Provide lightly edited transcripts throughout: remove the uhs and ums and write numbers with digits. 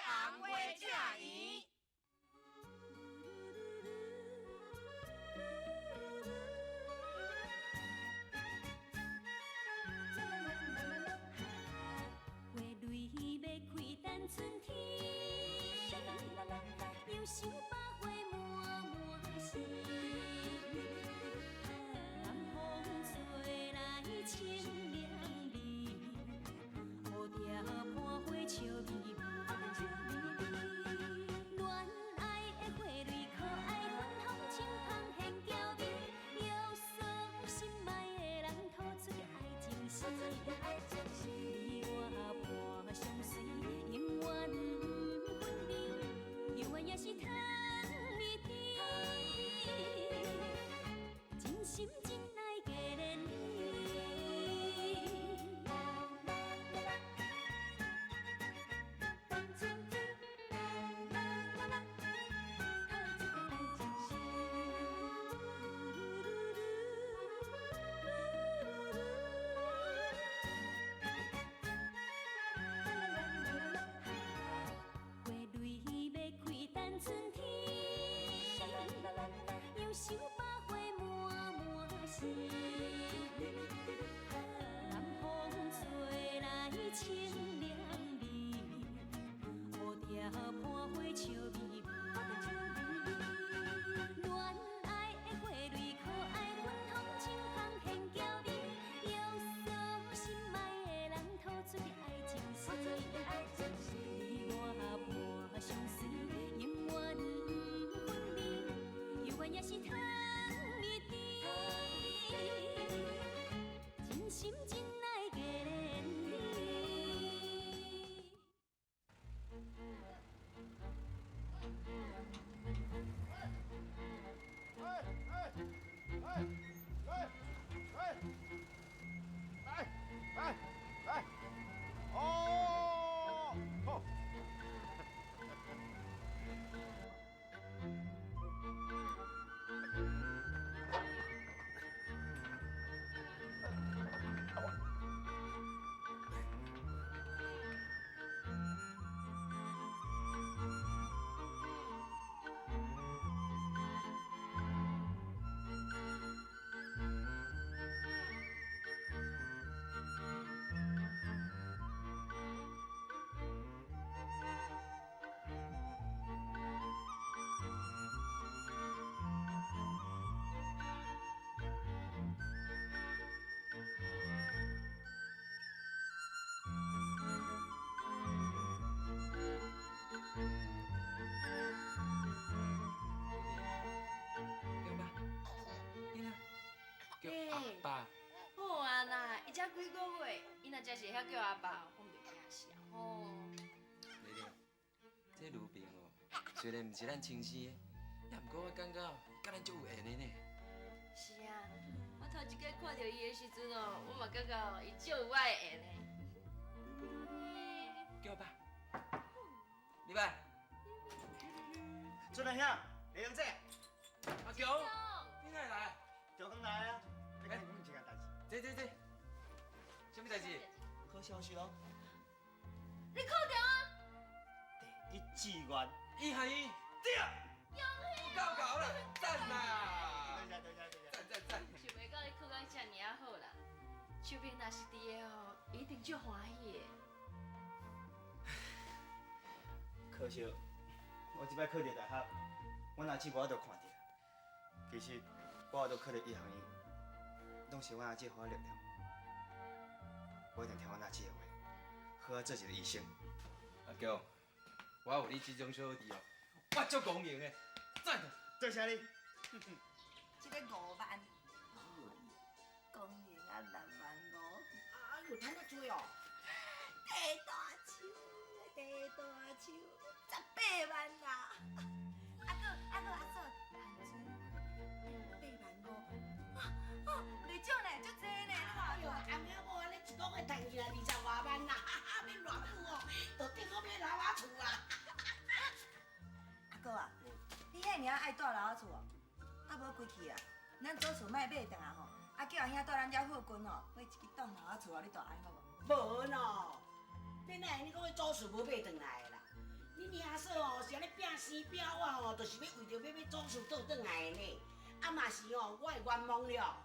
紅花正圓。花蕊欲開等春天，又想百花滿滿是。南風吹來清涼味，蝴蝶伴花笑眯眯。戀愛的花蕊可愛，芬芳清芳現嬌美，約束心愛的人吐出愛情詩。你我伴相隨，永遠不分離，猶原也是糖蜜甜，真心真愛加連理。花蕊欲開等春天，又想百花滿滿是。南風吹來清涼味，蝴蝶伴花笑眯眯。戀愛的花蕊可愛，芬芳清芳現嬌美，約束心愛的人吐出愛情詩。你我伴相隨，永遠不分離，猶原也是糖蜜甜，真心真愛加連理。哎哎哎哎哎來來來，哦，好。叫爸，囡仔，叫阿爸。好啊啦，伊才幾個月，伊若真是會曉叫阿爸，我毋就驚死啊吼。麗麗，這盧平哦，雖然毋是咱親生的，也毋過我感覺佮咱足有緣的呢。是啊，我頭一擺看著伊的時陣哦，我嘛感覺伊足有我的緣的。叫阿爸，李白。俊來兄，李勇姐。阿強，你哪會來？強剛來啊！你講一件代誌。這這這，啥物代誌？好消息咯！你考著啊？第一志願，醫學院。對。夠夠啦，讚啦！多謝多謝多謝。讚讚讚！想袂到你考到遮爾仔好啦，秋萍若是佇的哦，伊一定足歡喜的。可惜，我這擺考著大學，阮阿姊無法度看著。其實我有法度考著醫學院，攏是阮阿姊予我力量。我一定聽阮阿姊的話，好好做一個醫生。阿強，我有你這種小弟哦，我足光榮的，讚！多謝你。這个5萬，公園啊6萬5。哎呦，趁遮濟哦！地大樹，地大樹，18萬啦！啊閣啊閣阿嫂，番薯8萬5，啊啊，袂少呢，足濟呢，你看。哎呦，阿明某按呢一个月趁起來20外萬啦，免偌久哦，就頂好買老仔厝啦。阿哥啊，你遐爾愛住老仔厝哦？啊無規氣啊，咱祖厝莫買轉來吼，啊叫阿兄住咱遮附近吼，買一間棟老仔厝予你住，按呢好無？無喏，你哪會你講彼祖厝無買轉來的啦？你哦是按呢拼生拼活吼，就是欲为著欲欲祖厝倒转来的呢。啊嘛是吼，我的愿望了。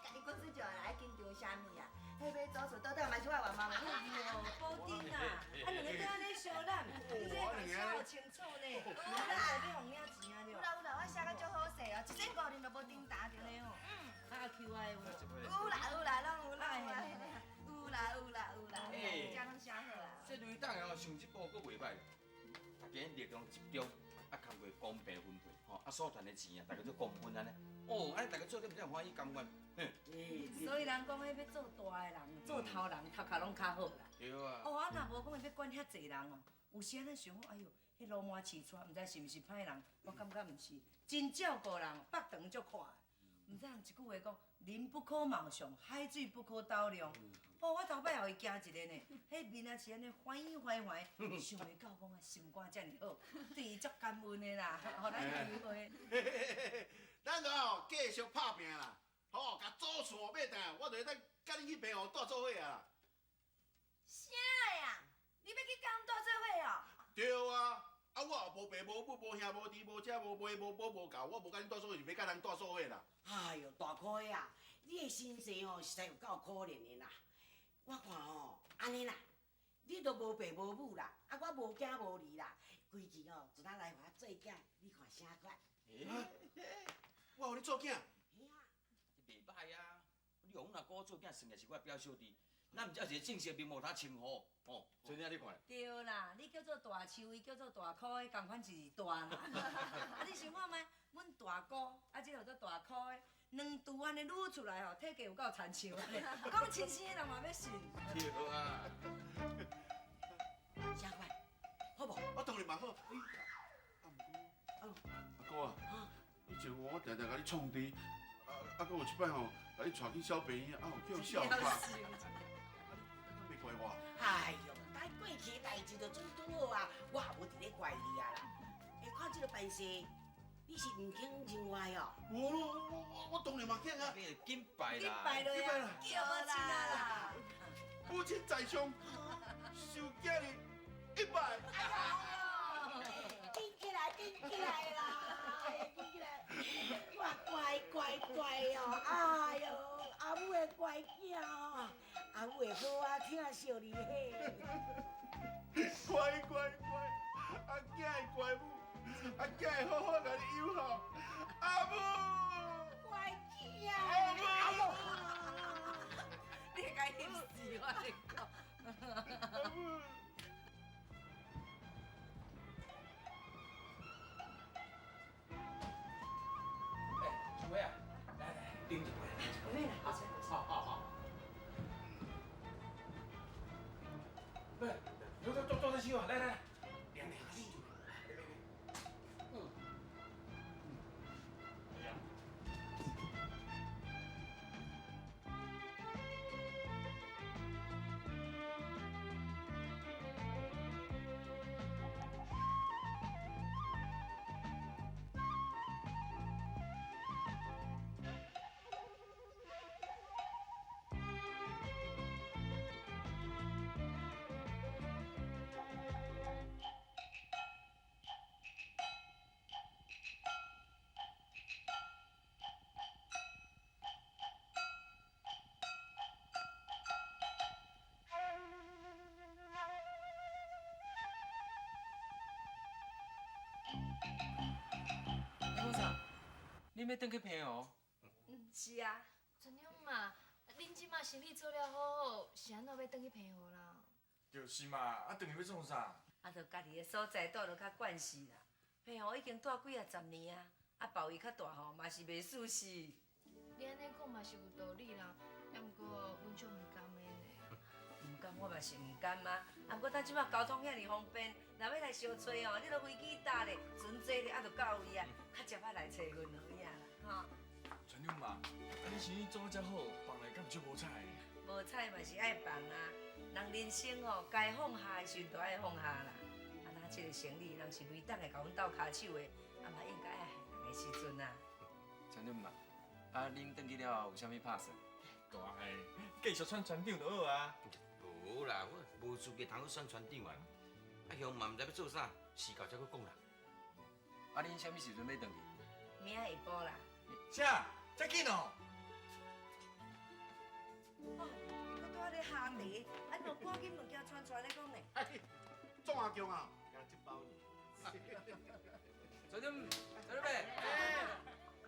共你讲出招啦，爱紧张啥物啊？彼欲祖厝倒转嘛是我的愿望嘛。哎哟，宝珍啊，啊两个搁按呢相揽，你这个写予清楚呢。有啦，欲予领钱啊有啦有啦，我写甲足好势哦，一千五恁都无顶答著咧吼。嗯，啊阿 Q 啊有无？有啦有啦，拢有啦有啦有啦有啦有啦，遮拢写好啊。这雷党哦，上一步阁袂歹，大家力量集中，啊，工课公平分配，吼，啊，所赚的钱啊，大家做公分按呢，哦，按呢大家做得毋才欢喜甘愿，哼。所以人讲彼欲做大的人，做头人，头壳拢较好啦。对啊。哦，啊，若无讲欲管遐济人哦，有时按呢想讲，哎哟，彼罗马饲带，毋知是毋是歹人，我感觉毋是，真照顾人，腹肠足阔。毋知人一句话讲，人不可貌相，海水不可斗量。哦，我头摆予伊惊一个呢，彼面啊是按呢欢喜欢欢，想袂到讲啊心肝遮尔好，对伊足感恩的啦，予咱机会。咱就哦继续拍拚啦，吼，共祖厝买转来，我就会当佮恁去澎湖蹛做伙啊啦。啥呀？你欲去佮阮蹛做伙哦？对啊，啊我也无爸无母无兄无弟无姐无妹无某无狗，我无佮恁蹛做伙，是欲佮人蹛做伙啦。哎哟，大哥啊，你的身世吼实在有够可怜的啦。我看吼，按呢啦，你都无爸无母啦，啊我无囝无儿啦，规气吼就当来予我做囝，你看啥款？我予你做囝？嘿啊。袂歹啊，你予阮阿哥做囝，算也是我表小弟，咱毋才是一个正式名目通称呼，吼。春姐你看。对啦，你叫做大树，伊叫做大箍的，仝款是大啦。啊，你想看觅，阮大姑，啊，这个叫做大箍的，两拄按呢撸出来吼，体格有够亲像按呢，讲亲生的人嘛欲信。对啊。啥款？好无？我当然嘛好。啊，毋过，阿哥啊，以前我定定共你创治，啊啊，阁有一摆吼，共你带去小病院，啊，有叫笑话。你袂怪我？哎哟，但过去的代志就准拄好啊，我也无伫咧怪你啊啦。欸，看这个办事，你是毋肯认我哦？我当然嘛肯啊！紧拜啦！紧拜落啊！叫母亲啊啦！母亲在上，受囝儿一拜。紧起来，紧起来啦！紧起来！我乖乖乖哦，哎哟，阿母的乖囝哦，阿母会好啊疼惜你嘿。乖乖乖，阿囝的乖母，阿囝会好好共你养好，阿母。乖囝。阿母。你会共翕死我咧讲。阿母。欸，淑慧啊，来来，啉一杯。袂啦，好，好好。来，坐坐坐坐这啊，来来来，凉凉啊，啉一杯。嗯。讲啥？恁欲转去澎湖？嗯，是啊。船长嘛，恁这马生理做了好好，是按怎欲转去澎湖啦？就是嘛，啊，转去欲创啥？啊，就家己的所在蹛落较惯势啦。澎湖已经蹛几啊十年啊，啊，暴雨较大吼，嘛是袂舒适。你按呢讲嘛是有道理啦，啊，毋过阮足毋甘的呢。毋甘我嘛是毋甘啊，啊，毋过咱这马交通遐尔方便，若欲来相揣哦，你都飞机搭咧，船坐咧，啊，就到位啊，较捷仔来揣阮而已啦，吼。船长嘛，啊，你生意做到遮好，放来敢毋足无彩的？无彩嘛是爱放啊，人人生吼，该放下的时阵就爱放下啦。啊，咱这个生理，人是雷党会共阮斗跤手的，啊嘛应该爱害人的时阵啊。船长嘛，啊，恁转去了后有啥物拍算？大汉，继续选船长就好啊。无無啦，我無資格通去選村長啊。啊，鄉嘛毋知欲做啥，事到才閣講啦。啊，恁啥物時陣欲轉去？明仔下晡啦。啥？遮緊哦？哦，伊閣拄仔咧下茶，啊，你無趕緊物件傳出來咧講呢？總阿強啊，加一包爾。船長，船長伯。啊，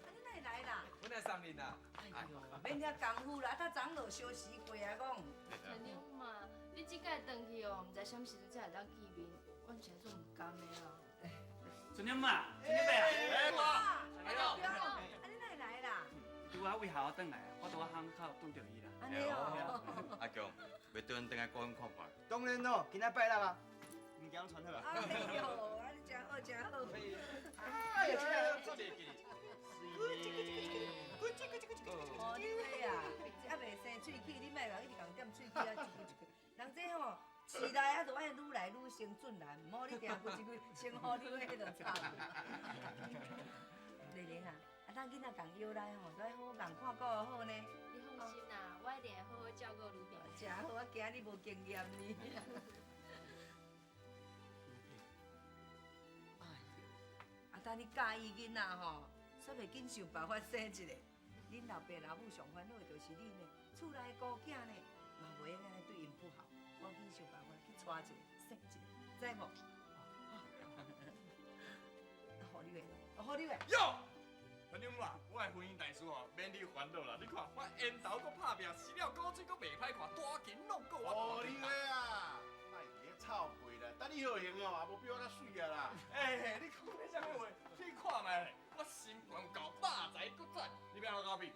你哪會來啦？阮來送恁啦。哎呦，免遐功夫啦，啊，透昨落小時過啊，講。船長嘛，你這擺轉去哦，毋知啥物時陣才會當見面，阮真足毋甘的啦。船長嘛，船長伯。哎呦，啊，你哪會來啦？拄仔為校轉來，我拄仔巷口拄著伊啦。按呢哦。阿強，欲綴阮轉來顧阮看看。當然咯，今仔拜六啊，物件攏傳好啊。哎呦，啊你真好真好。哎呀，這個。哦，你这啊，这还袂生喙齿，你莫人一直共点喙齿啊，一句一句。人这吼，市内啊，就爱愈来愈先进啦，毋好你定规一句先予你迄就惨。丽玲啊，啊，咱囡仔共约来吼，都爱好好共看顾好呢。你放心啦，我一定会好好照顾女朋。真好，我惊你无经验呢。哎呦，啊，等你教伊囡仔吼，煞袂紧想办法生一个。恁老爸老母上烦恼的就是你呢，厝内的孤囝呢，嘛袂用按呢对𪜶不好，赶紧想办法去娶一个，生一个，知无？好你话，好你话。哟，团长啊，我的婚姻大事哦，免你烦恼啦。你看，我缘投阁拍拼，死了古锥阁袂歹看，大琴弄过我。哦，你话啊，莫伫咧臭屁啦，等你好型哦，也无比我较媠啊啦。欸，你讲咧啥物话？你看觅，我身悬高，肉材阁赞，你欲按怎甲我比？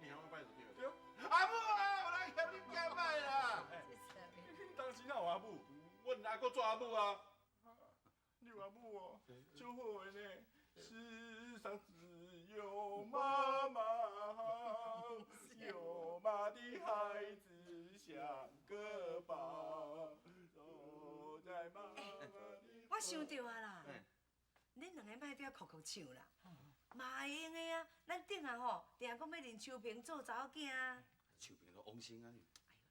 你嫌我歹就对。对。阿母啊，有人嫌你惊歹啦。当时哪有阿母？阮阿哥做阿母啊。你有阿母哦，足好的呢。世上只有妈妈好，有妈的孩子像個寶，都在媽媽的。我想著啊啦，恁兩个莫佇遐哭哭唱啦，嘛會用的啊。咱頂下吼，定講欲認秋萍做查某囝啊。秋萍都往生啊！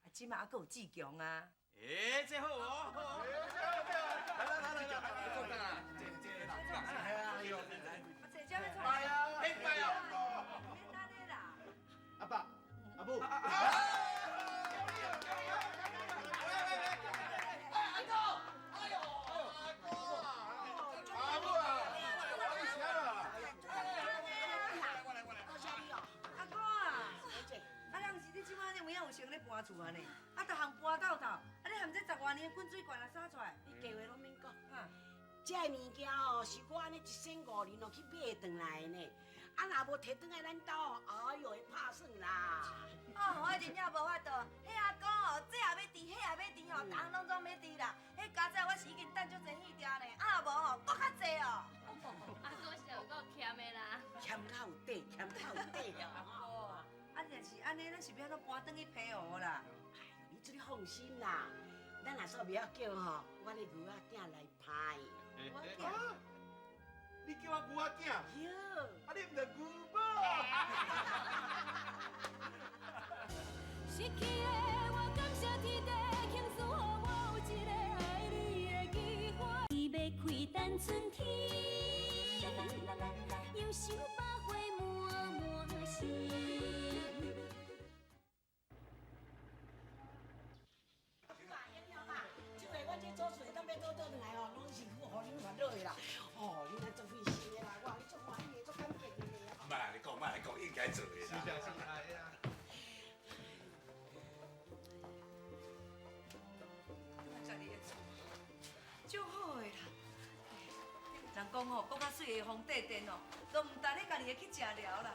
啊，這馬還閣有志強啊。欸，這好哦！來來來來來，坐等啊！這這啦，哎呦，啊，坐這欲出來。拜啊，拜啊！免按呢啦。阿爸，阿母。阿哥，哎呦，阿哥啊，阿母啊，你是按怎啦？多謝你哦。阿哥啊，啊，人是你這擺你有影有成咧搬厝啊呢？啊，逐項搬到頭，啊，你含這10外年的滾水罐也灑出來，你假話攏免講。啊，這个物件哦，是我按呢1500年哦去買轉來的呢。啊，若無提轉來咱兜哦，哎呦會拍算啦。哦，我真正無法度。彼阿公哦，這也欲挃，彼也欲挃吼，逐項攏總欲挃啦。彼加在我是已經等足濟戲條呢，啊無吼，閣較濟哦。阿哥是有夠儉的啦。儉較有底，儉較有底哦。啊，若是按呢，咱是欲按怎搬轉去澎湖啦？哎呦，你這你放心啦，咱若說袂曉叫吼，阮的牛仔囝來拍。我囝。你叫我牛仔囝？哟，啊你毋著牛宝？失去的我感謝天地，慶祝予我有一個愛你的機會。伊欲開等春天，杨秀百花满满心。这回阮这祖孙当欲倒转来哦，攏是予恁烦恼的啦。哦，恁啊足费心的啦，我足歡喜的，足感激的。莫按呢講，莫按呢講，應該做的啦。是啊是啊，哎呀。家己的厝，足好的啦。人講吼，國較媠的皇帝殿哦，都毋值你家己的去食療啦。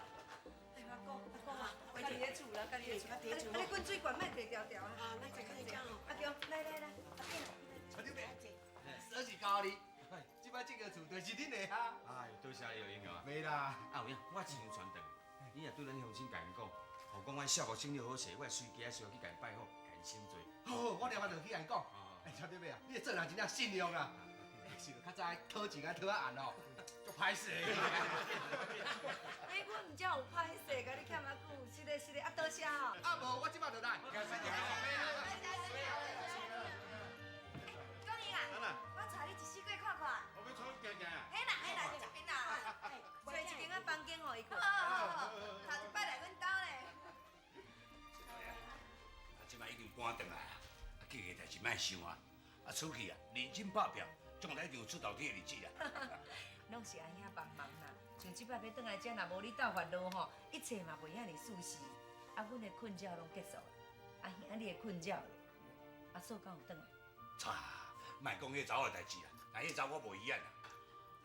哎，阿哥，阿哥啊，家己的厝啦，家己的厝。啊，你滾水罐莫提條條啊。啊，咱坐較濟吼。阿強，來來來，阿強。船長伯，鎖匙交你，這擺這個厝就是恁的啊。哎，多謝你哦，英雄啊。袂啦。啊有影，我真想傳轉，你若對咱鄉親共𪜶講，吼講阮少國生意好勢，我會隨機仔需要去共𪜶拜訪，共𪜶心醉。好，我後擺就去共𪜶講。哎，船長伯啊，你這做人真正信用啊。是較早討錢啊討啊暗哦，足歹勢。欸，我毋才有歹勢，共你欠較久，是咧是咧，啊多謝哦。啊無，我這擺就來。多謝。趕轉來啊！啊，計個代誌莫想啊！啊，出去啊，認真拍拼，將來一定有出頭天的日子啊！攏是阿兄幫忙啦，像這擺欲轉來遮，若無你鬥煩惱吼，一切嘛袂遐爾順遂。啊，阮的困擾攏結束啊，阿兄你的困擾咧，阿嫂敢有轉來？擦，莫講彼查某的代誌啦，若彼查某我無意見啦。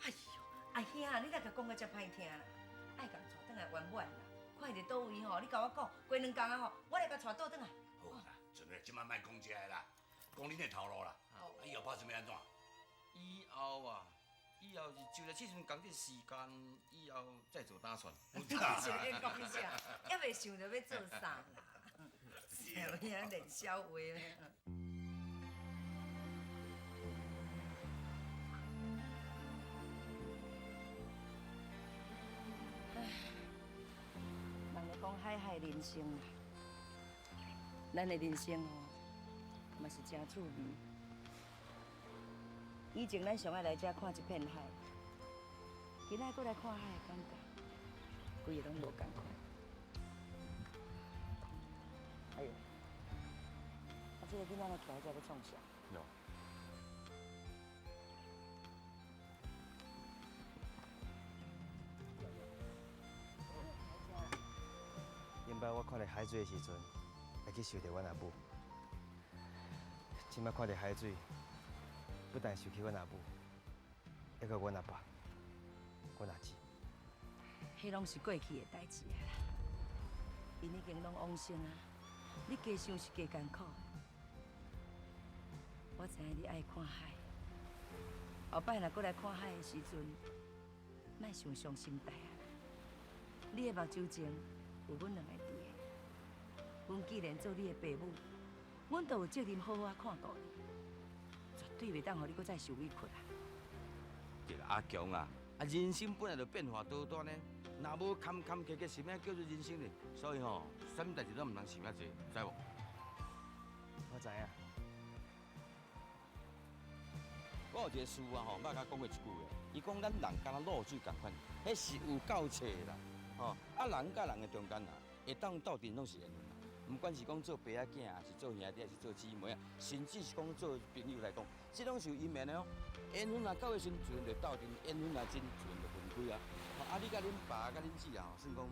哎喲，阿兄，你哪共講甲遮歹聽啦？愛共帶轉來圓滿啦，看伊佇佗位吼，你共我講，過兩工啊吼，我來共帶倒轉來。好啦，陣咧，這擺莫講這个啦，講恁的頭路啦。啊，以後拍算欲按怎？以後啊，以後是就來這陣仝這時間，以後再做打算。你是咧講啥？猶未想著欲做啥啦？有影練痟話咧。唉，人咧講海海人生啦，咱的人生吼，嘛是誠趣味。以前咱上愛來遮看這片海，今仔閣來看海的感覺，規个攏無仝款。哎喲，啊，這個囡仔來徛佇遮欲創啥？喲。頂擺我看著海水的時陣，會去想著阮阿母。這擺看著海水，不但想起阮阿母，猶閣阮阿爸、阮阿姊。彼攏是過去的代誌啊啦，𪜶已經攏往生啊，你加想是加艱苦。我知影你愛看海，後擺若閣來看海的時陣，莫傷傷心大啊！你的目睭前有阮兩個佇的，阮既然做你的爸母，阮就有責任好好看顧你，絕對袂當予你閣再受委屈啊！對啦，阿強啊，啊人生本來就變化多端呢，若無坎坎坷坷，啥物叫做人生呢？所以吼，啥物代誌攏毋通想遐濟，知無？我知影。我有一個師啊吼，捌共我講過一句話，伊講咱人敢若露水仝款，彼是有夠冊啦，吼啊人佮人的中間啊，會當鬥陣攏是緣分啦。毋管是講做爸仔囝，還是做兄弟，還是做姊妹啊，甚至是講做朋友來講，這攏是有姻緣的哦。緣分若到的時陣，自然就鬥陣；緣分若盡，自然就分開啊。啊，你佮恁爸佮恁姊啊，吼，算講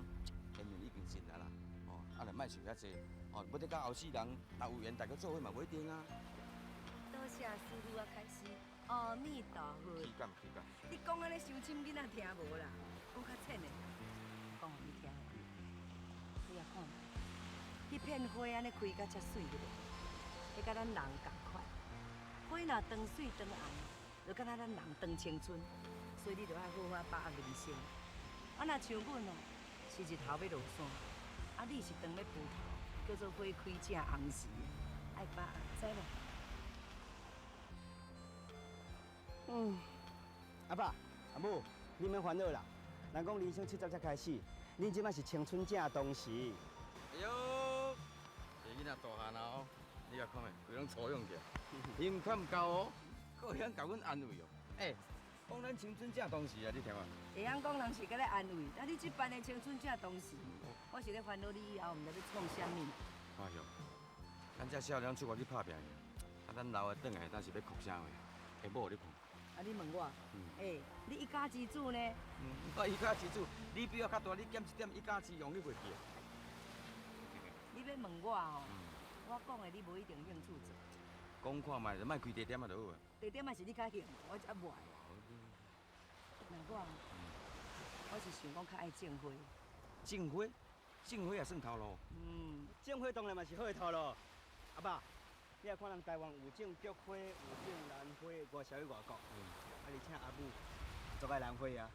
緣分已經盡啊啦。吼，啊，就莫想遐濟，吼，無得到後世人，若有緣，大家做伙嘛無一定啊。多謝師傅啊，開示。阿彌陀佛。起講起講。你講按呢傷深，囡仔聽無啦，講較淺的，講予你聽。你也看，彼片花按呢開甲遮媠，對無？彼佮咱人仝款。花若當媠當紅，就敢若咱人當青春，所以你著愛好好把握人生。啊，若像阮哦，是日頭欲落山，啊，你是當欲葡萄，叫做花開正紅時，愛把握，知無？嗯，阿爸、阿母，你免煩惱啦。人講人生70才開始，恁這擺是青春正當時。哎喲，這囡仔大漢啊哦，你共看覓，規攏粗勇起來，胸寬夠哦，閣會曉共阮安慰哦。欸，講咱青春正當時啊，你聽無？會曉講人是佮你安慰，啊，你這擺的青春正當時，我是咧煩惱你以後毋知欲創啥物。哎喲，咱這少年出外去拍拚，啊，咱老的轉來，咱是欲哭啥話？下某你看。啊！你問我，欸，你一家之主呢？我一家之主，你比我較大，你減一點一家之用，你袂記啊？你欲問我哦，我講的你無一定興趣做。講看覓，就莫開茶店仔就好啊。茶店仔是你較興，我才袂。那我，我是想講較愛種花。種花？種花也算頭路。嗯。種花當然嘛是好的頭路，阿爸。你若看人台灣有種菊花，有種蘭花，外銷去外國。啊，而且阿母足愛蘭花啊。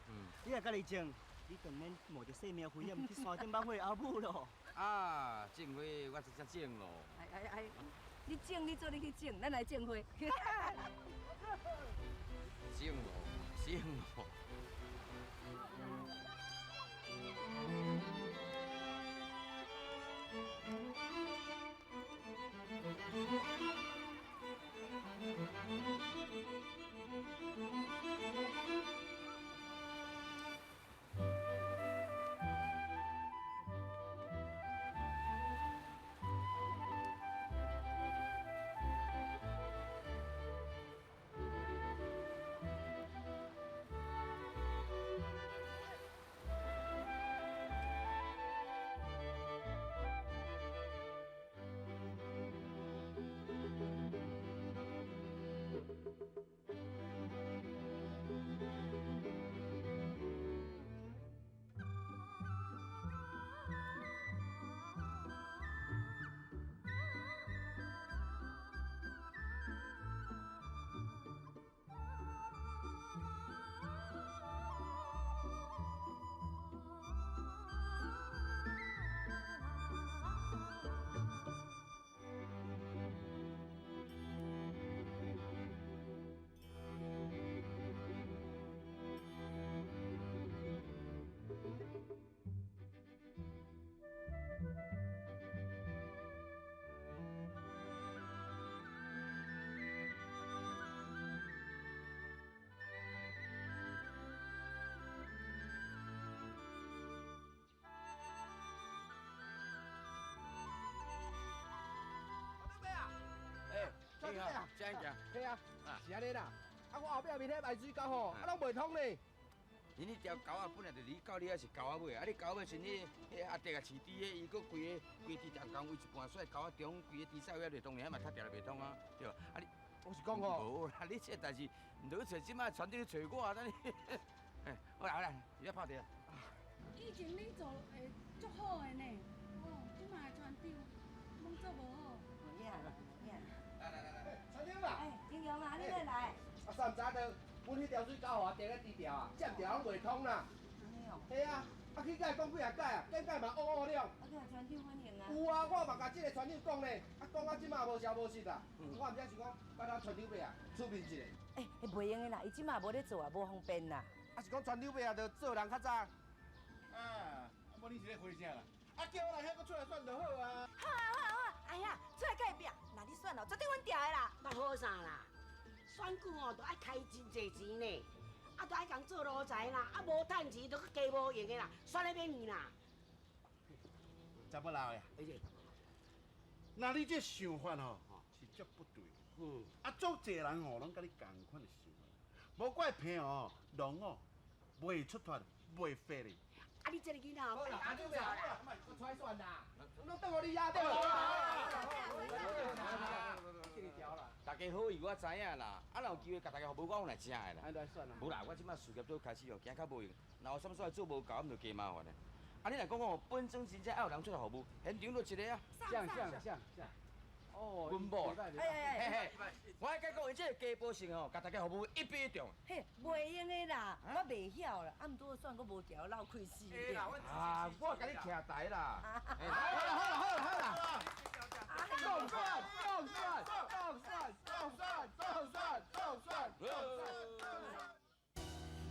你若家己種，你就免冒著生命危險去山頂挽回阿母咯。啊，種花我直接種咯。哎哎哎，你種你做你去種，咱來種花。種咯，種咯。船长啊，这样行。嘿啊，是按呢啦。啊，我后壁面彼排水沟吼，啊，拢袂通呢。你彼条沟仔本来就离到你遐是沟仔尾，啊，你沟仔尾时，你彼阿弟啊饲猪的，伊阁规个规支条工位一半，所以沟仔中规个猪屎位袂通，遐嘛塌定袂通啊，对吧？啊你，我是讲吼，无啦，你这代志毋著去揣这摆船长去揣我，等你。哎，好啦好啦，直接拍茶。以前恁做会足好的呢，哦，这摆的船长拢做无好。无影啦，无影。来来来来，船长啊！哎，英雄啊，你欲来？啊，啥毋知道，阮彼条水沟吼，定咧猪条啊，这条拢袂通啦。按呢哦。嘿啊，啊去甲伊讲几啊摆啊，顶摆嘛乌乌了。啊，去共船长反映啊。有啊，我嘛共这个船长讲咧，啊讲啊这马无消无息啦。我毋知想讲，拜托船长伯啊，出面一下。欸，袂用的啦，伊这马无咧做啊，无方便啦。啊是讲船长伯啊，著做人较早。啊，无你是咧回啥啦？啊，叫我来遐阁出来选就好啊。好啊好啊好啊，哎呀，出来隔壁，若你选哦，绝对阮调的啦。嘛好啥啦？选举哦，著爱开真济钱呢，啊，著爱共做奴才啦，啊，无趁钱，就阁加无用的啦，选咧免去啦。查某老的，那你这想法吼是足不对。嗯。啊，足济人吼拢佮你仝款的想法，无怪骗哦，龙哦，袂出脱，袂发的。啊，你这个囡仔哦，好啦，阿啦，我出来选啦，拢等予你压对。大家好意我知影啦，啊，若有机会共大家服务，我来正的啦。来选啦。无啦，我这摆事业都开始哦，惊较无用，若有啥物所在做无够，咁就加麻烦咧。啊，你若讲讲本庄真正爱有人出来服务，现场就一个啊。像像像像。哦，阮某。哎哎哎，我爱讲，伊这个家宝性吼，共大家服务一比一中。嘿，袂用的啦，我袂晓啦，啊，毋过选阁无调，闹开死。啊，我共你徛台啦。好啦好啦好啦好啦。当选当选当选当选当选当选当选。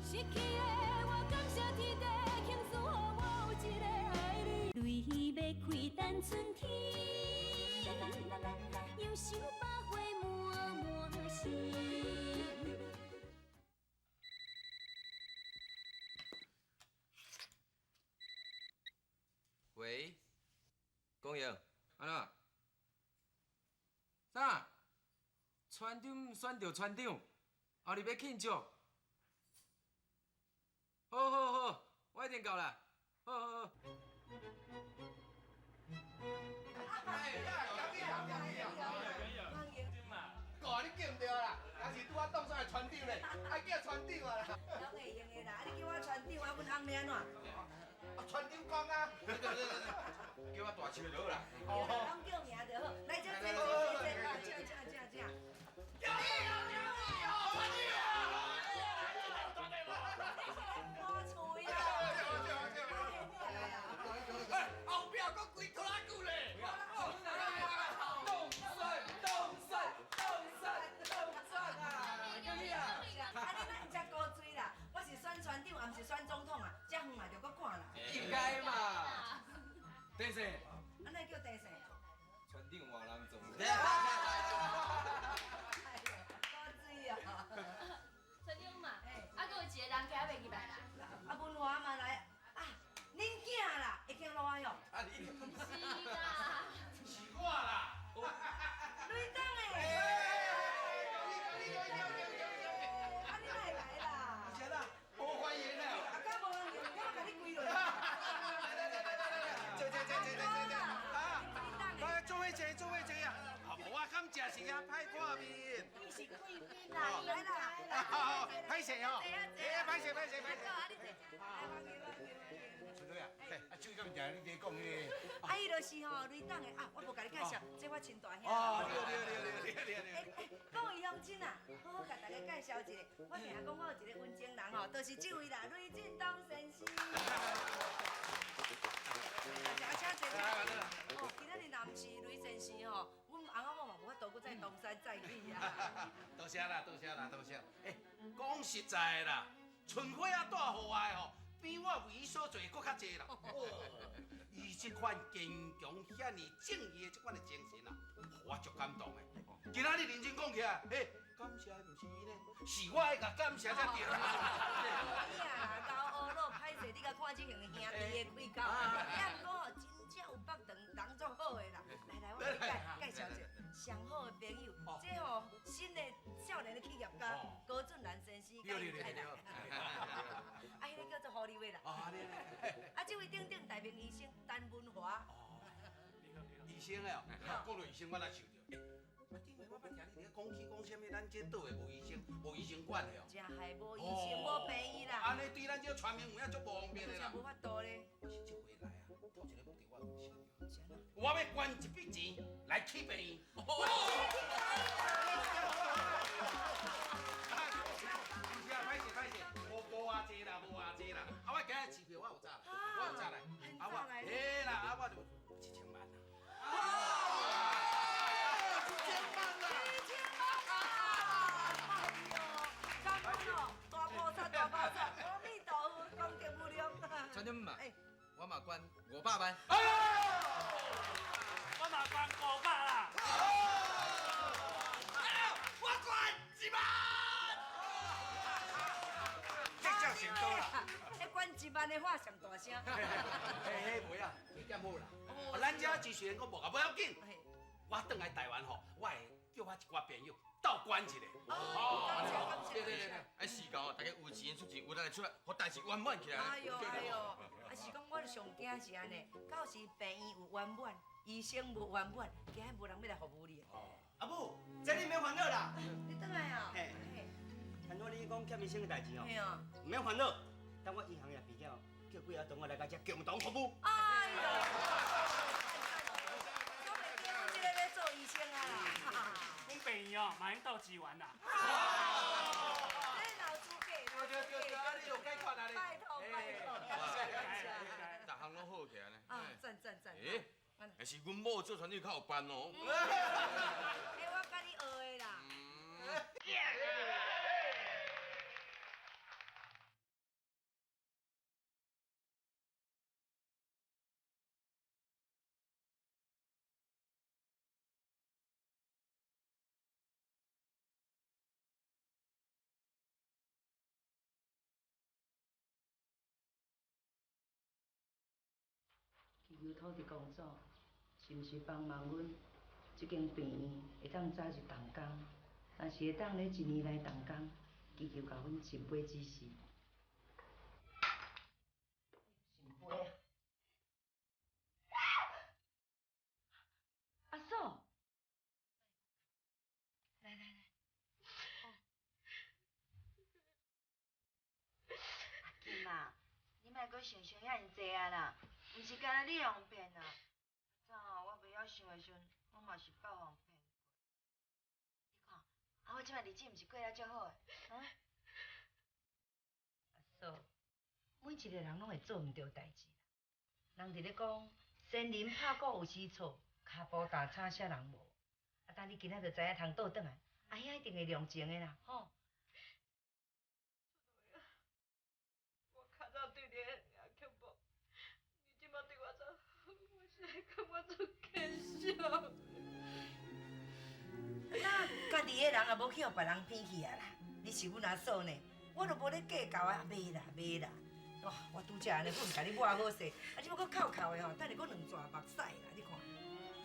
失去的我感谢天地，庆祝予我有一个爱你。泪欲开等春天，犹想百花满满心。喂，公英，按怎？啥？船长选著船长，后日欲庆祝。好好好，我一定到啦。好好好。哥，你叫毋对啦，若是拄仔当选的船长咧，爱叫船长啊啦。拢会用的啦，啊你叫我船长，啊阮翁咧按怎？啊，船长讲啊。对对对对，叫我大树就好啦。哦，拢叫名就好。来，这这这这，这这这这。叫你啊！叫你啊！船长我吹啊！哎，后壁阁规拖拉久咧。当选，当选，当选，当选啊！叫你啊！啊，你哪会遮古锥啦？我是选船长，也毋是选总统啊，遮远嘛就阁赶啦。应该嘛。陈生。啊，哪叫陈生？船长换人做。也是遐歹看面。你是贵宾啦，来啦，歹势哦，哎，歹势歹势歹势。春女啊，啊，手敢定你伫讲彼个？啊，伊就是吼雷董的啊，我无共你介绍，这我亲大兄。哦，对对对对对对。哎，各位乡亲啊，好好共大家介绍一下，我定讲我有一个温情人吼，就是这位啦，雷振东先生。大家请坐。哦，今仔日若毋是雷先生吼，阮翁仔某嘛无法度阁再东山再起啊。多谢啦，多谢啦，多谢。哎，讲实在的啦，春花啊，带予我的吼，比我为伊所做的阁较济啦。哦，伊这款坚强、遐尔正义的这款的精神啊，予我足感动的。今仔日认真讲起来，嘿，感谢的毋是伊呢，是我爱共感谢才对啦。你啊，老乌鲁歹势，你共看这型兄弟的开口，也毋过吼，真正有腹肠，人足好的啦。来来，我来介绍一下，上好的朋友，这吼新的少年的企业家高俊兰先生。对对对对。啊，彼个叫做胡立伟啦。啊，这位顶顶大明医生陈文华。医生的哦，讲到医生，我来想著。啊，顶下我捌听你伫咧讲起讲啥物，咱这岛的无医生，无医生管的哦。真害无医生，无病院啦。按呢对咱这全民有影足无方便的啦。无法度咧。我是这回来啊，头一个目的我有想著。我欲捐一笔钱来起病院。不是啊，歹势歹势，无偌济啦，无偌济啦。啊，我今日支票我有早来，我有早来。啊我，嘿啦，啊我就1000万啦。船长嘛，我嘛捐500万。我嘛捐500啦。我捐1万。这叫成功啦！迄捐1万的话上大声。嘿嘿，袂啊，袂减好啦。咱这支持人讲无啊，无要紧。我转来台湾吼，我会叫我一寡朋友斗捐一下。哦，对对对对，哎是讲哦，大家有钱出钱，有力出力，予代志圆满起来。哎呦哎呦，啊是讲我上惊是按呢，到时病院有圆满，医生无圆满，惊无人欲来服务你。阿母，这你免烦恼啦。你转来啊？嘿。按怎你讲欠医生的代志哦？嘿啊。毋免烦恼，等我银行也病了，叫几个同学来佮这共同服务。哎呦。阮病院哦，嘛用斗支援啦。对对对，啊你有解决啊你？拜托拜托，感谢感谢。逐项拢好起来呢。啊，赞赞赞。欸，还是阮某做船长较有办哦。欸，我佮你学的啦。祈求土地公祖，是毋是帮忙阮这间病院会当早日动工？若是会当咧一年内动工，祈求共阮圣杯指示。圣杯啊！阿嫂，来来来，阿金啊，你莫阁想想遐尔济啊啦。毋是干焦你予人骗啊！早吼我袂晓想的时阵，我嘛是放予人骗过。你看，啊我这摆日子毋是过得足好的，啊？阿嫂，每一个人拢会做毋对代志。人伫咧讲，仙人拍鼓有时错，跤步踏差啥人无。啊，等你今仔就知影通倒转来，阿兄一定会量情的啦，吼。我较早对你遐尔刻薄。我足可笑。那家己的人也无去予别人骗去啊啦！你是阮阿嫂呢，我都无咧计较啊，袂啦袂啦。哇，我拄才按呢，阮共你抹好势，啊，这摆阁哭哭的吼，等下阁两撮目屎啦，你看，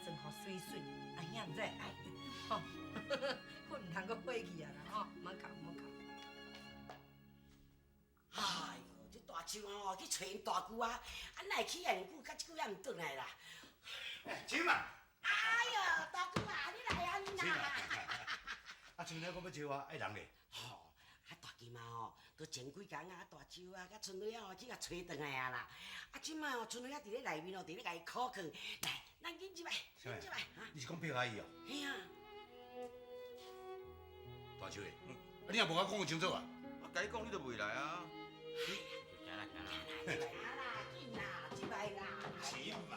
妆予媠媠，阿兄毋知会爱你，吼，阮毋通阁火去啊啦，吼，莫哭莫哭。哎呦，这大树哦，去揣𪜶大舅啊，啊，哪会去遐尔久，较这久也毋转来啦。秋啊！哎呦，大舅啊，你来啊，你啦！啊，像你讲欲找我，爱人咧？吼，啊大金啊吼，都前几工啊，大秋啊，佮春花啊吼去共揣转来啊啦。啊，这摆吼，春花啊伫咧内面哦，伫咧共伊苦劝。来，咱紧入来，紧入来。你是讲碧阿姨哦？嘿啊。大秋的，啊，你也无共我讲清楚啊？我共你讲，你就袂来啊。行啦行啦，行啦，紧啦，入来啦。是嘛？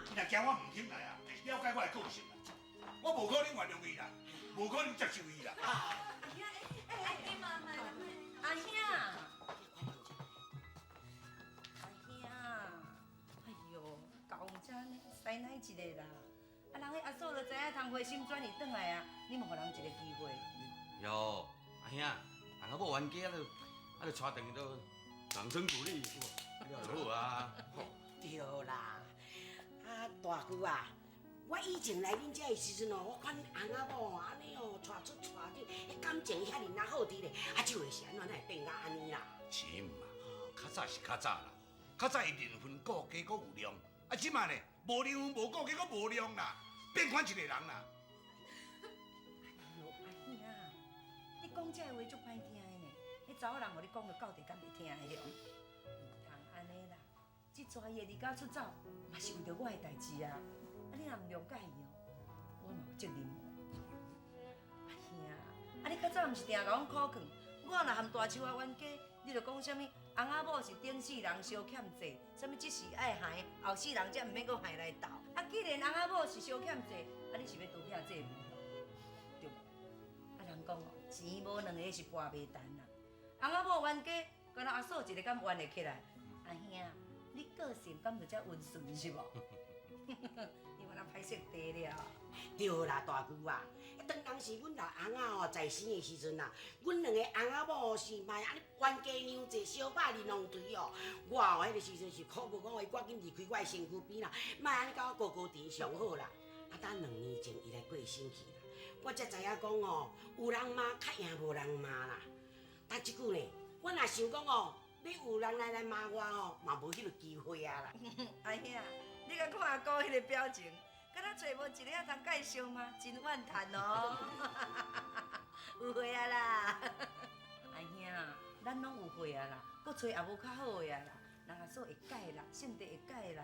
你若惊我毋肯来啊，了解我的个性啦。我无可能原谅伊啦，无可能接受伊啦。阿兄，阿兄，哎哟，搞成按呢，师奶一个啦。啊，人彼阿嫂就知影通回心转意转来啊，你嘛予人一个机会。哟，阿兄，翁仔某冤家啊，就啊就带转去都掌声鼓励，有好啊。对啦，啊大姑啊，我以前来恁遮的时阵哦，我看翁仔某按呢哦，带出带进，彼感情遐尔啊好伫咧，啊这回是按怎会变甲按呢啦？是毋嘛？较早是较早啦，较早伊认分顾家阁有量，啊这摆呢，无认分无顾家阁无量啦，变款一个人啦。哎哟，阿兄，你讲这话足歹听的呢，彼查某人予你讲著到底敢袂听的哦？毋通按呢啦，这逝伊会离家出走，嘛是为著我的代志啊。啊，你若毋谅解伊哦，我嘛有责任哦。阿兄，啊你较早毋是定共阮苦劝，我若和大树仔冤家，你就讲啥物翁仔某是顶世人相欠债，啥物这世爱害，后世人才毋免阁害来斗。啊，既然翁仔某是相欠债，啊你是欲逃避债务咯？对无？啊人讲哦，钱无两个是跋袂沉啦。翁仔某冤家，敢若阿嫂一个敢冤会起来？阿兄，你个性敢就遮温顺是无？你原来歹势地了。对啦，大姑啊，当当时阮老翁仔吼在生的时阵啊，阮两个翁仔某是嘛按呢冤家娘济，相拍面弄槌哦。我哦，彼个时阵是苦无讲，伊赶紧离开我的身躯边啦，莫按呢共我孤孤甜上好啦。啊，等两年前伊来过身去啦，我才知影讲哦，有人骂较赢无人骂啦。但这久呢，我若想讲哦，欲有人来骂我哦，嘛无彼个机会啊啦。阿兄，你共看阿姑彼个表情，敢若揣无一个通共伊相骂，真怨叹哦。有货啊啦，阿兄，咱拢有货啊啦，阁揣也无较好的啊啦，人阿嫂会改啦，性地会改啦。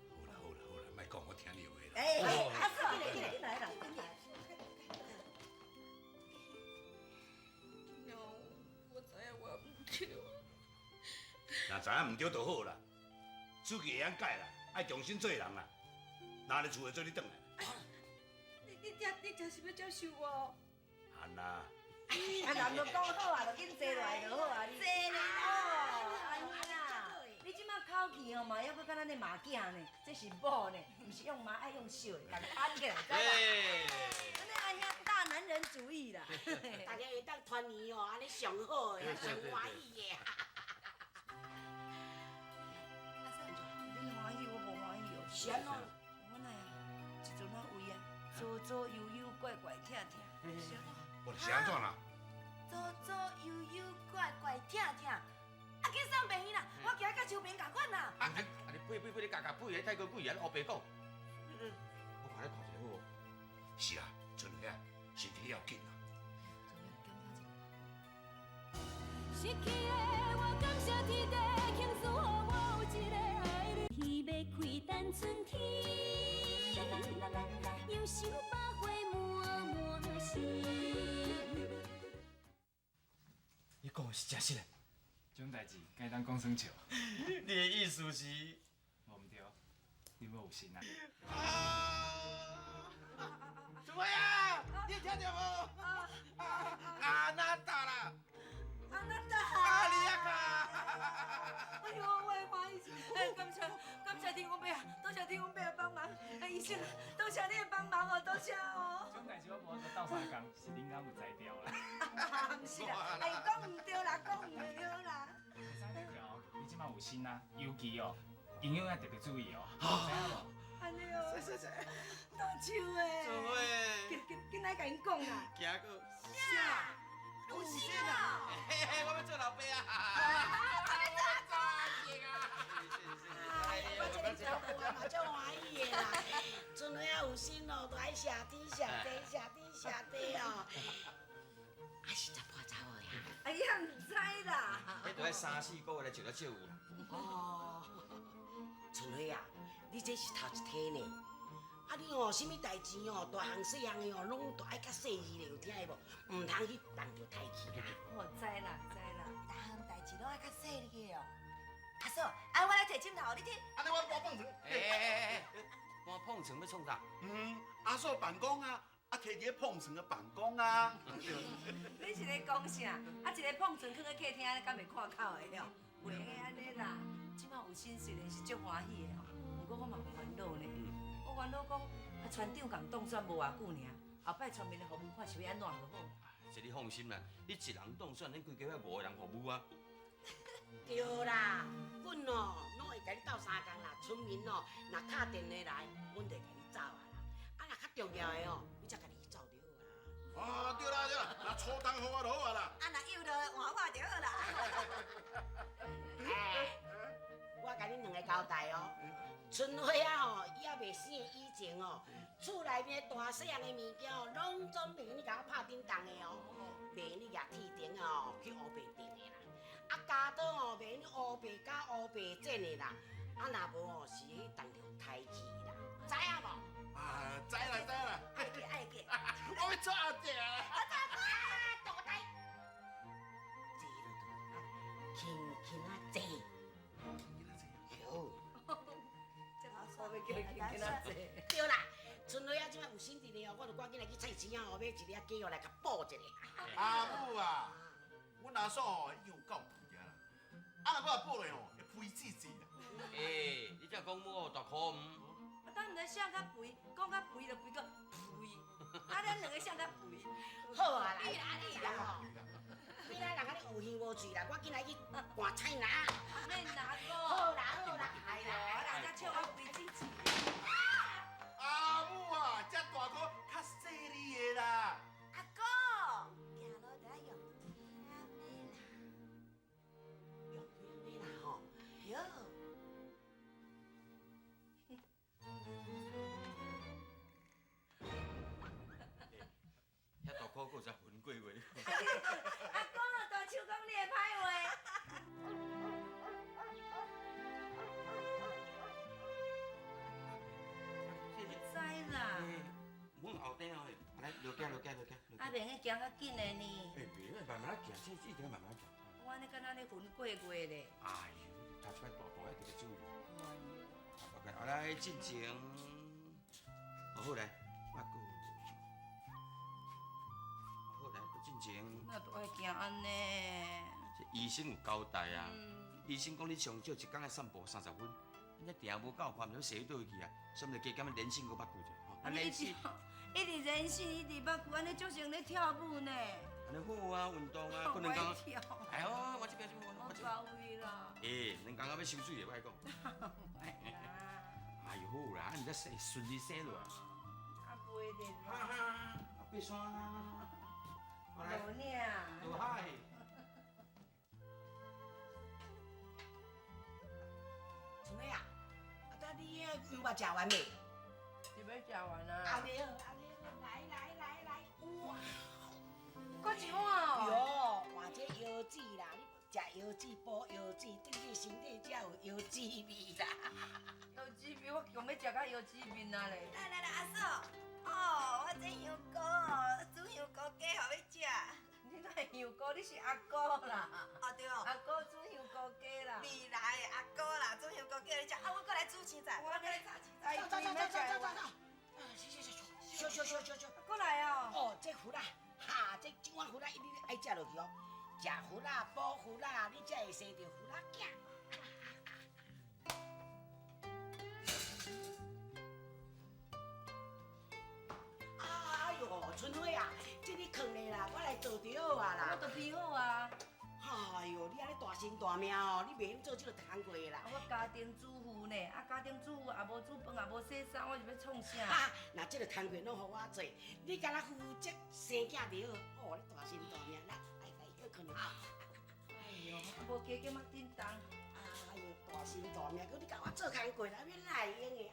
好啦好啦好啦，莫讲，我听你的话啦。哎哎，阿嫂，紧来紧来紧来啦，紧来。娘，我知影我毋对。若知影毋对就好啦，手机会晓改啦，爱重新做人啦。若咧厝会做你转来。你这是欲接受我？安啦。啊，人都讲好啊，就紧坐落来就好啊。坐咧哦，阿兄啊，你这马口气吼嘛，犹阁敢若咧骂囝呢，这是某呢，毋是用骂，爱用笑的，共安起来，知无？按呢阿兄大男人主义啦。大家会当团圆哦，按呢上好的，上欢喜的。阿嫂，你欢喜，我无欢喜哦。是按怎？我哪啊，这阵啊胃啊，左左右右怪怪疼疼。是按怎？无是按怎啦？左左右右怪怪疼疼，啊紧送病院啦！我行甲秋萍仝款啦。啊啊！你飞飞飞，你加加飞，你太过鬼啊！你乌白讲。我看你看一下好无？是啊，春花，身体要紧啊。失去的我感谢天地，倾诉予我有一个爱你。欲开等春天，杨秀百花满满心。你讲的是真实的？这种代志敢会当讲耍笑？你的意思是？无毋对，你某有心啊？春花啊，你有听著无？阿娜达啦！阿娜达！阿里亚卡！哎呦，我的欢喜！哎，感谢感谢天公伯啊，多谢天公伯帮忙。哎，医生，多谢你的帮忙哦，多谢哦。这种代志我无法度斗相共，是恁翁有才调啦。毋是啦，哎，讲毋对啦，讲毋对啦。你这马有心啊，尤其哦，营养爱特别注意哦。知影无？按呢哦。是是是。大树的。春花。紧紧紧来共𪜶讲啦。行过。啥？有心啊！嘿嘿，我欲做老爸啊！我欲做阿公啊！我这个查埔啊嘛足欢喜的啦，春花仔有心哦，就爱谢天谢地谢天谢地哦。三四个月来照才少有啦。哦，春花啊，你这是头一天呢。啊，你哦，啥物代志哦，大项细项的哦，拢都爱较细腻咧，有听无？毋通去动著胎气啦。我知啦，知啦。逐项代志拢爱较细腻的哦。阿嫂，啊，我来提枕头，你听。按呢我搬碰床。哎哎哎哎，搬碰床欲创啥？嗯，阿嫂办公啊，啊，提伫碰床的办公啊。你是咧讲啥？啊，一个碰床囥佇客厅，敢袂看口的哦？袂用按呢啦。这摆有新虽然是足欢喜的吼，毋过我嘛有烦恼呢。我烦恼讲，啊，村长共当选无偌久尔，后摆全面的服务看是欲按怎就好。这你放心啦，你一人当选，恁规家伙五个人服务啊。对啦，阮哦，拢会共你斗相共啦。村民哦，若敲电话来，阮就会共你走啊啦。啊，若较重要的哦，你才家己去走就好啊。啊，对啦对啦，若初冬予我就好啊啦。啊，若幼就换我就好啦。哎，我共恁两个交代哦，春花啊吼，伊犹未生以前哦，厝内面大细项的物件哦，拢总袂用你共我拍叮当的哦，袂用你举铁钉哦去乌白钉的啦。啊，铰刀哦，袂用你乌白铰乌白剪的啦。啊，若无哦，是去动著胎气啦，知影无？啊，知啦知啦。爱记爱记。我欲娶阿姐啊！啊，大呆，坐落去，轻轻仔坐。哟。对啦，春花啊，这摆有心伫咧哦，我就赶紧来去菜市仔哦，买一粒鸡肉来共补一下。阿母啊，阮阿嫂吼已经有够肥啊啦，啊若阁补落吼，会肥滋滋啦。欸，你这讲我大箍毋？啊，咱毋知啥较肥，讲较肥就肥阁肥，啊，咱两个啥较肥？好啊啦，你啦你啦吼，你啦人安尼有耳无喙啦，我紧来去换菜篮。免拿个。好啦好啦，哎啦，人家笑我肥滋滋。阿母啊，这大箍较细腻的啦。阿哥，行路就爱用用咩啦吼？哟。遐大箍阁有才云过话。阿公啊，大手讲你会歹话。知啦。阮后底哦，来，落行落行落行。啊，袂用行较紧的呢。欸，袂用，慢慢仔行，这一定慢慢行。我按呢敢若咧云过月咧。哎呦，头一摆大大爱特别注意。啊，来进前，好来，啊阁，好来，阁进前。那都爱行按呢。这医生有交代啊，医生讲你上少一工爱散步30分，你这定无够快，毋知踅去佗位去啊，所以就加减连身阁捌久者。啊，你一直一直连身，一直捌久，按呢足像咧跳舞呢。按呢好啊，运动啊，可能讲。哎呦，我这边这我到位啦。欸，两工仔欲收水的，我来讲。哎呦，好啦，啊，毋知生顺利生落来。啊，袂的。哈哈，爬山。落岭。落海。春花啊，啊，你彼个药食完未？是欲食完啊。按呢好，按呢好，来来来来，哇！阁一碗哦。哟，换这腰子啦，你食腰子补腰子，对你身体才有腰子味啦。腰子面，我强欲食到腰子面啊咧。来来来，阿嫂，哦，我这香菇哦，煮香菇鸡予欲食。你哪会香菇？你是阿姑啦。哦对哦。阿姑煮香菇鸡啦。未来的阿姑啦，煮香菇鸡予你食。啊，我阁来煮青菜，我阁来炒青菜。走走走走走走走。啊，是是是，烧烧烧烧烧。阁来哦。哦，这胡辣，哈，这这碗胡辣一定爱食落去哦。食胡辣补胡辣，你才会生著胡辣囝。哎呦，春花啊，这你囥咧啦，我来做就好啊啦。我都批好啊。哎呦，你按呢大心大命哦，你袂用做这个工课啦。啊，我家庭主妇呢，啊，家庭主妇也无煮饭，也无洗衫，我是欲创啥？啊，若这个工课拢予我做，你干焦负责生囝就好。哦，你大心大命，来来来，歇睏啊。哎呦，啊无加减仔叮当。哎呦，大心大命，阁你共我做工课啦，免哪会用的啊？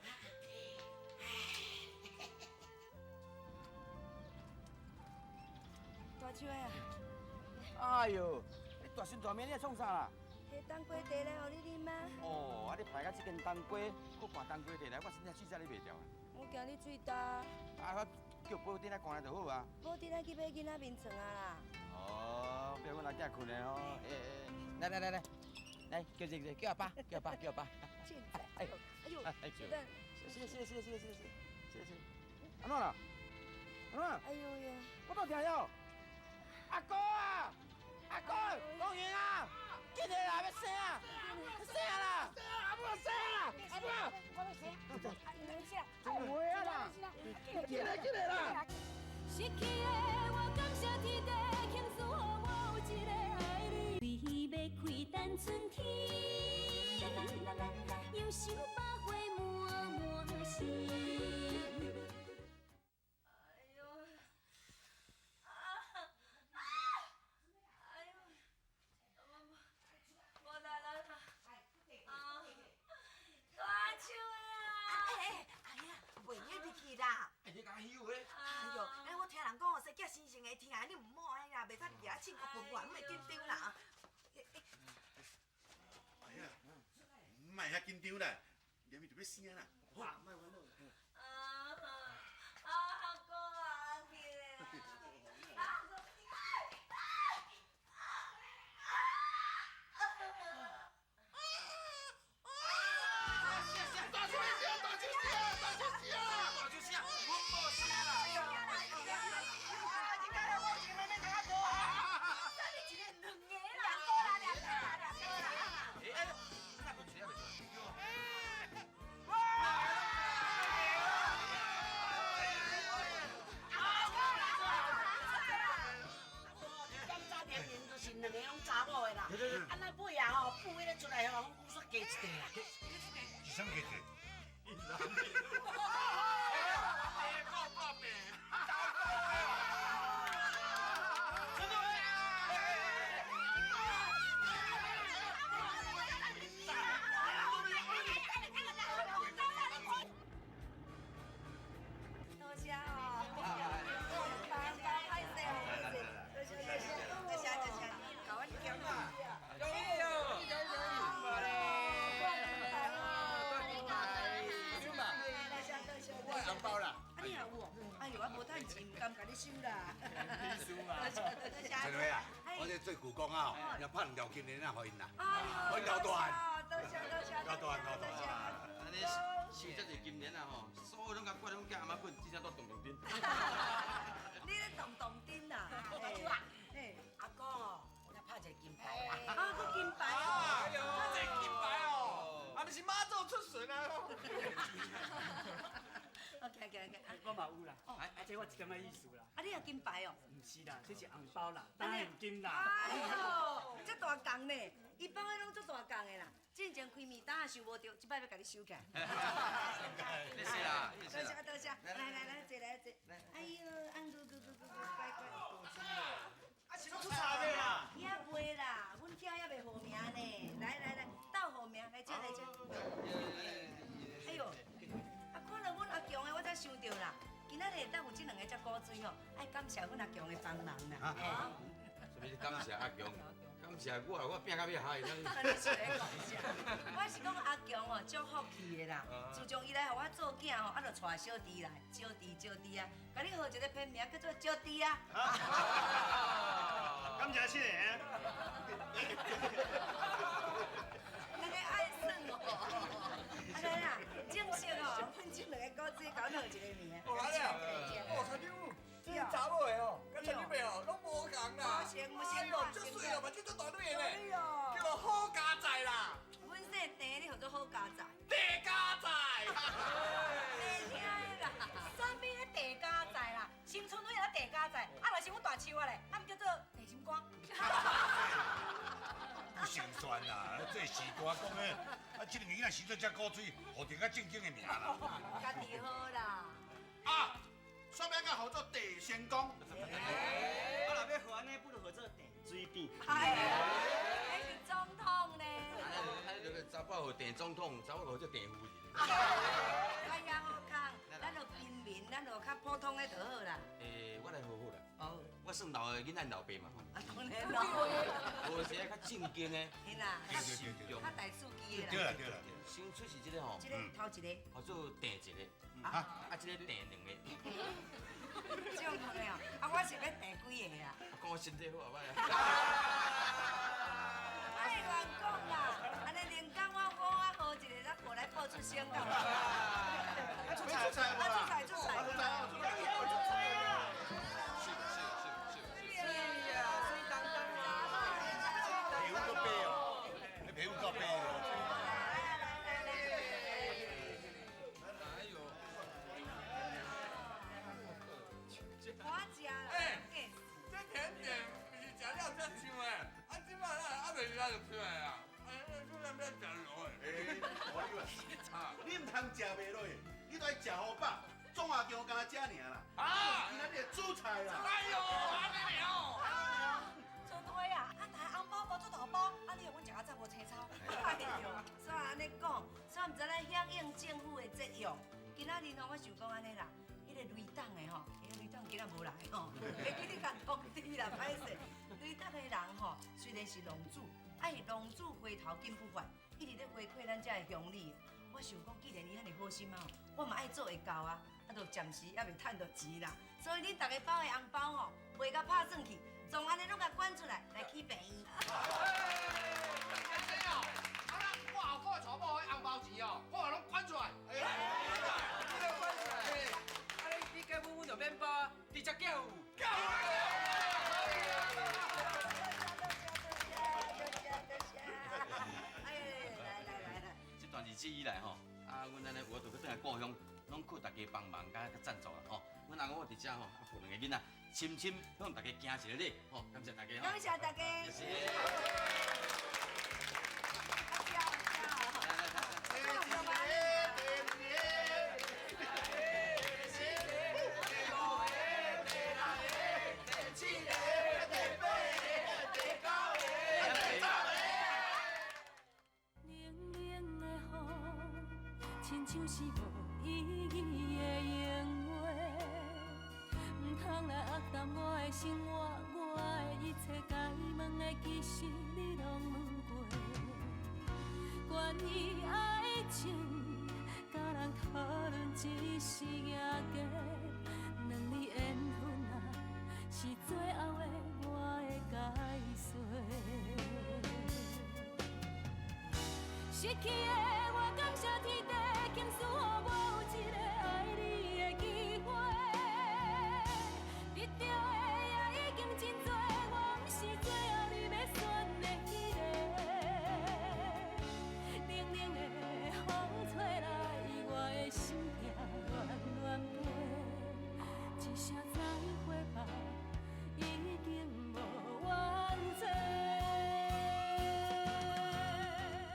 大手啊！哎呦，你大心大命，你来创啥啦？摕冬瓜茶来予你啉啊。哦，啊你排到這間冬瓜，閣灌冬瓜茶來，我真正喙齿咧袂牢啊。我驚你喙焦。啊，我叫寶珍來灌來就好啊。寶珍愛去買囡仔眠床啊啦。哦，不要阮阿囝睏的吼。欸欸，來來來來，來叫這個叫阿爸，叫阿爸，叫阿爸。哎呦，哎呦，是是是是是是是是，按怎啦？按怎？哎呦呦，我倒聽了。阿哥啊，阿哥，公園啊，緊來啦，欲生啊，欲生啦，阿母生啦，阿母，我欲生，等下，袂啊啦，緊來緊來啦。失去的我感謝天地，慶祝予我有一個愛你。為欲開等春天，又想百花滿滿心。哎呦，啊啊！哎呦，無力啦！啊，大樹啊！哎哎呀，袂用入去啦！哎，你敢休的？哎呦，哎，我聽人講哦，生囝生成會疼，你毋好按呢啦，袂使入去啊，凊骨分我，會緊張啦。哎呀，莫遐緊張啦，連伊就欲生啦。好，莫煩惱。啊啊！阿哥啊，起來啊！大樹聲，大樹聲，大樹聲，大樹聲，阮某聲啦！兩個啦，兩個啦，兩個啦。哎，那個嘴也袂出。檢查年齡就是兩个攏查某的啦，啊那尾啊吼，布迄个出來吼，攏煞加一塊啦。是啥物加一塊？多謝哦，幫幫歹勢哦，多謝多謝多謝多謝，共阮恭喜。恭喜哦！恭喜！我紅包啦。啊，你也有哦？哎呦，我無趁錢，毋甘共你收啦。多謝多謝。陳輝啊，我這做舅公啊，若拍兩條金鏈啊，予𪜶啦。哎呦，老大漢。多謝多謝。老大漢，老大漢。按呢收這濟金鏈啊吼，所有攏共掛攏叫阿媽滾，真正都動動釘。你咧動動釘啦？大舅啊，阿哥哦，我來拍一個金牌啦。啊，閣金牌哦！哎呦，這金牌哦，啊，毋是媽祖出巡啊！ OK OK OK。我嘛有啦，啊，這我一點仔意思啦。啊，你也金牌哦？毋是啦，這是紅包啦，當然金啦。哎呦，這大共呢，伊放的攏足大共的啦。進前開麵單也收無著，這擺欲共你收起來。謝謝啦，多謝多謝，來來來，坐來坐。哎呦，按咕咕咕咕咕，乖乖。啊，是攏出差的啦。遐袂啦，阮囝猶未號名呢。來來來，鬥號名，來這來這。哎呦，啊，看到阮阿強的，我才想著啦。今仔日會當有這兩个遮古錐吼，愛感謝阮阿強的幫忙啦。啥物感謝阿強？感謝我，我拼到尾害。你是咧講啥？我是講阿強哦，足福氣的啦。自從伊來予我做囝吼，啊，就帶小弟來，小弟小弟啊，共你號一个片名叫做小弟啊。感謝七個。兩个愛耍哦。啊來啦，正式哦，阮這兩个古錐共阮號一个名。哦，來了。哦，陳長，這查某的哦，佮陳長伯哦，攏無仝啦。哎呦，足媠哦，嘛這足大女的呢，叫做好佳哉啦。阮姓鄭，你號做好佳哉。鄭家仔。袂聽的啦，啥物咧鄭家仔啦？新春女也鄭家仔，啊若是阮大樹啊咧，啊毋叫做鄭心肝。不成算啦，這時代講的，啊，這兩个囡仔生做遮古錐，號定較正經的名啦。家己好啦。啊，煞欲佮號做鄭成功。啊，若欲號按呢，不如號做鄭水扁。哎，彼是總統呢。啊，這個查某號鄭總統，查某號做鄭夫人。哎呀，好康，咱就平民，咱就較普通的就好啦。欸，我來號好啦。哦。我算老的囡仔老爸嘛吼。啊，當然咯。無是較正經的。嘿啦，較大數機的啦。對啦對啦。先出是這個吼。這個頭一個。號做訂一個。啊啊，這個訂兩個。這種的哦，啊，我是欲訂幾个啊？講我身體好啊，歹啊。莫亂講啦，按呢連工我講啊好一个，咱過來報出聲到。出菜出菜啊，出菜出菜。出菜出菜出菜啊！是是是是。是啊，水當當啊！皮膚夠白哦，你皮膚夠白哦。我食啦。欸，這甜點不是食了才像的，啊，這擺咱還袂食就出來啊，哎，出來欲食落的。欸，你毋通食袂落，你都愛食予飽。總阿強敢若食爾啦，啊，今仔日煮菜啦。哎喲，按呢爾哦。春花啊，啊，大紅包包做大包，啊，你予阮食到早無青草。哎喲，煞按呢講，煞毋知咱響應政府的節約。今仔日吼，我想講按呢啦，彼個雷黨的吼，彼個雷黨今仔無來吼，會記你共通知啦，歹勢。雷黨的人吼，雖然是農主，啊伊農主回頭金不換，一直咧回饋咱遮的鄉里。我想講，既然伊遐爾好心啊，我嘛愛做會到啊，啊，就暫時猶未趁著錢啦。所以恁逐家包的紅包吼，袂共拍算去，總按呢攏共捐出來，來去病院。安尼哦，啊那我後個月娶某彼紅包錢哦，我嘛攏捐出來。你都捐出來，啊你你計阮阮就免包啊，直接寄有。這段日子以來吼，啊，阮按呢有法度閣轉來故鄉，攏靠大家幫忙佮贊助啦吼。阮阿公佇遮吼，啊，抱兩個囡仔，深深向大家行一個禮，吼，感謝大家吼。感謝大家。謝謝。親像是無意義的閒話，毋通來壓淡我的生活，我的一切該問的其實你攏問過。關於愛情，佮人討論只是贏家，兩字緣分啊，是最後的我的解說。失去的我感謝天地，傾輸予